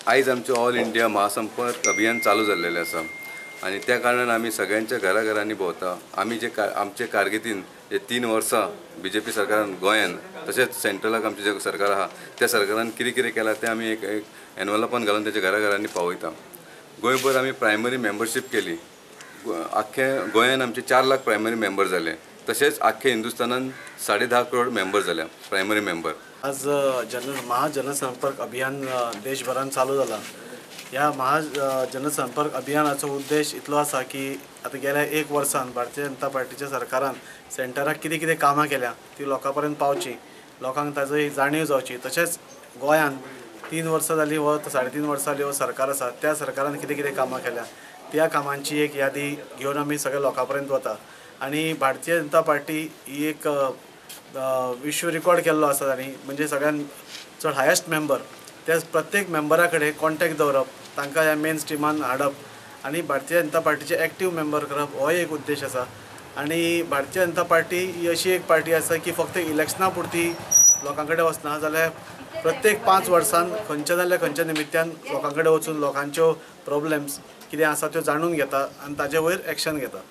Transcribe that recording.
आयज आमचें all India महासंपर्क अभियान चालू जाल्लेलें आसा आनी त्या कारणान आमी सगळ्यांच्या घराघरांनी भोंवता. आमी जे आमचे कारकिर्दीन जे 3 वर्सां बीजेपी सरकारान गोंयान तशेंच सेंट्रलाक आमचें जें सरकार आहा त्या सरकारान कितें कितें केलां तें आमी एक एनवलपान घालून तेच्या घराघरांनी पावयता. गोंयभर आमी प्रायमरी मेंबरशीप केली. आख्खे गोंयान आमचे 4 लाख प्रायमरी मेंबर जाले, तशेंच आख्खे हिंदुस्थानान 10.5 करोड मेंबर जाल्या प्रायमरी मेंबर. आज महाजनसंपर्क अभियान देशभरान चालू जाला. ह्या महाजनसंपर्क अभियानाचो उद्देश इतलो आसा की आतां गेल्या 1 वर्सान भारतीय जनता पार्टीच्या सरकारान सेंटराक कितें कितें कामां केल्या ती लोकां पर्यंत पावची, लोकांक ताजो जाणीव जावची. तशेंच गोंयान 3 वर्सां जालीं हो 3.5 वर्सां जालीं हो सरकार आसा, त्या सरकारान कितें कितें कामां केल्या त्या कामांची एक यादी घेवन आमी सगळ्या लोकां पर्यंत वता. आनी भारतीय जनता पार्टी ही एक विश्व रिकॉर्ड केल्लो आसा तांणी, म्हणजे सगळ्यान चड हायेस्ट मेंबर, त्या प्रत्येक मेंबरा कडेन कॉन्टेक्ट दवरप, तांकां ह्या मेन स्ट्रिमान हाडप आनी भारतीय जनता पार्टीचे एक्टीव मेंबर करप हो एक उद्देश आसा. आनी भारतीय जनता पार्टी ही अशी एक पार्टी आसा की फक्त इलेक्शना पुरती लोकां कडेन वचना, जाल्यार प्रत्येक 5 वर्सान खंयच्या जाल्यार खंयच्या निमित्यान लोकां कडेन वचून लोकांच्यो प्रॉब्लम्स कितें आसा त्यो जाणून घेता आनी ताजे वयर एक्शन घेता.